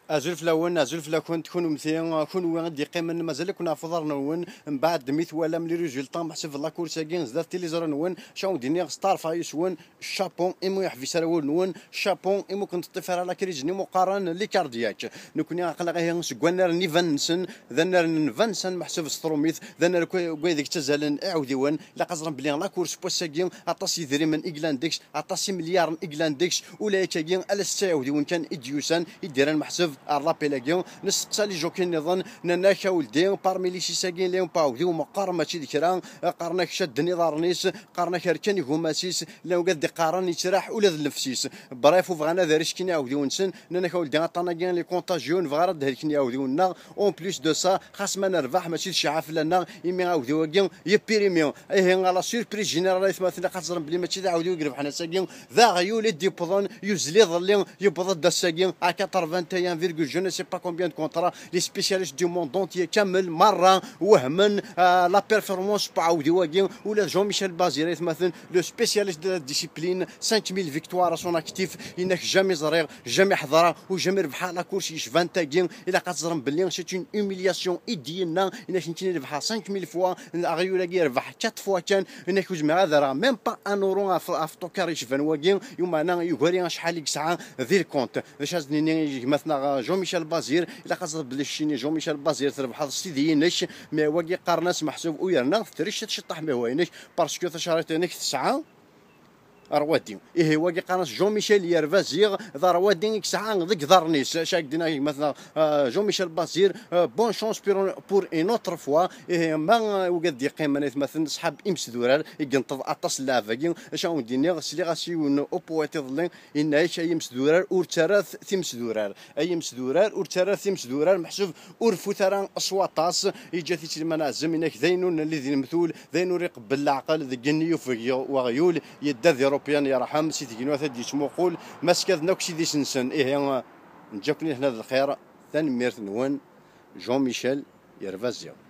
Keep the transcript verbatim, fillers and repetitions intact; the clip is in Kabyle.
Azul fell-awen, azul fell-akent, kunemti, kunwi i d-yeqqimen, mazal-iken ɣef uḍar-nwen, mbeɛd mi twalam les résultats, meḥsub la course-agi zdat tiliẓri-nwen, caw d-iniɣ, steɛṛfeɣ yes-wen, chapeau imi ur yeḥbis ara wul-nwen, chapeau imi ur ken-teṭṭif ara la crise-nni imi qqaren les cardiaques. Nekkni aql-aɣ ihi seg wannar n Van Nissen, d annar n Van Nissen meḥsub s trumit, d annar n waydeg ttazalen iɛewdiwen, ilaq ad ẓren belli la course n wass-agi, aṭas n yidrimen i yellan deg-s, aṭas n imelyaren i yellan deg-s, ula akkagi ala setta iɛewdiwen kan i d-yusan, i d-yerran meḥsub ar l'appel-agi. Nesteqsa les jockeys nniḍen, nnan-ak a weldi, parmi les six-agi, llan aɛewdiw meqqar mačči d kra, qqaren-ak cadden iḍarren-is, qqaren-ak rkan igumma-s, llan wigad d-iqqaren yettraḥ ula d nnefs-is. Bref, ur bɣan ad riskin iɛewdiwen-nsen, nnan-ak a weldi, aṭṭan-agi les contagieux, ur nebɣi ara ad helken iɛewdiwen-nneɣ, en plus de ça, xas ma nerbeḥ, mačči d cceɛa fell-aneɣ, imi aɛewdiw-agi yepirimi. Ihi, à la surprise générale, aytmaten, ilaq ad teẓrem belli mačči d aɛewdiw i irebḥen ass-agi, d aɣyul i d-yewwḍen, yuzzel iḍelli, yewweḍ-d ass-agi à quatre-vingt-un virgule je ne sais pas combien de contrats, les spécialistes du monde entier kamel merra wehmen, euh, la performance n uɛewdiw-agi, ula d Jean-Michel Bazir, aytmaten, le spécialiste de la discipline, cinq mille victoires à son actif, yenna-k jamais ẓriɣ, jamais ḥeḍreɣ, u jamais rebḥeɣ la course yecban tagi. Ilaq ad teẓrem belli c'est une humiliation i d-yenna, yenna-k nekkini rebḥeɣ cinq mille fois, aɣyul-agi yerbeḥ quatre fois kan, yenna-k ur zmireɣ ad rreɣ même pas un euro ɣef, ɣef ṭukkar yecban wagi, i umeɛna yugar-iyi acḥal i yesɛa di lkunt. D acu ad s-nini i gma-tneɣ Jean-Michel Bazir? Ilaq ad teẓreḍ belli keččini Jean-Michel Bazir trebḥeḍ s tidi-inek, mais wagi qqaren-as meḥsub u yerna tetricceḍ ciṭṭaḥ mi hwa-inek, parce que tacarit-inek tesɛa rwadi. Ihi, wagi qqaren-as Jean-Michel Yerbaziɣ, d rwadi i yesɛa deg iḍarren-is. Acu ak-d-nniɣ gma-tneɣ, euh, Jean-Michel Bazir, euh, bonne chance pour, pour une autre fois. Ihi, ma, euh, wigad d-yeqqimen, aytmaten, ṣṣḥab imesdurar, i yenṭeḍ aṭas n lɛeb-agi. Acu awen-d-iniɣ, sliɣ-as i yiwen upuwat iḍelli, yenna-ak, ay imesdurar, ur ttarrat timesdurar. Ay imesdurar, ur ttarrat timesdurar, meḥsub ur rfut ara s waṭas, yeǧǧa-t-id s liman ɛzem, inak d ayen ur nelli d lemtul, d ayen ur iqebbel leɛqel, deg igenni yufeg weɣyul, yedda d Irupiyen yerḥem, si tgenwat ad d-yettmuqul, ma skaden akk s idis-nsen, ihi, neǧǧa-ken-id hna d lxir, tanemmirt-nwen, Jean-Michel Yerbaziɣ.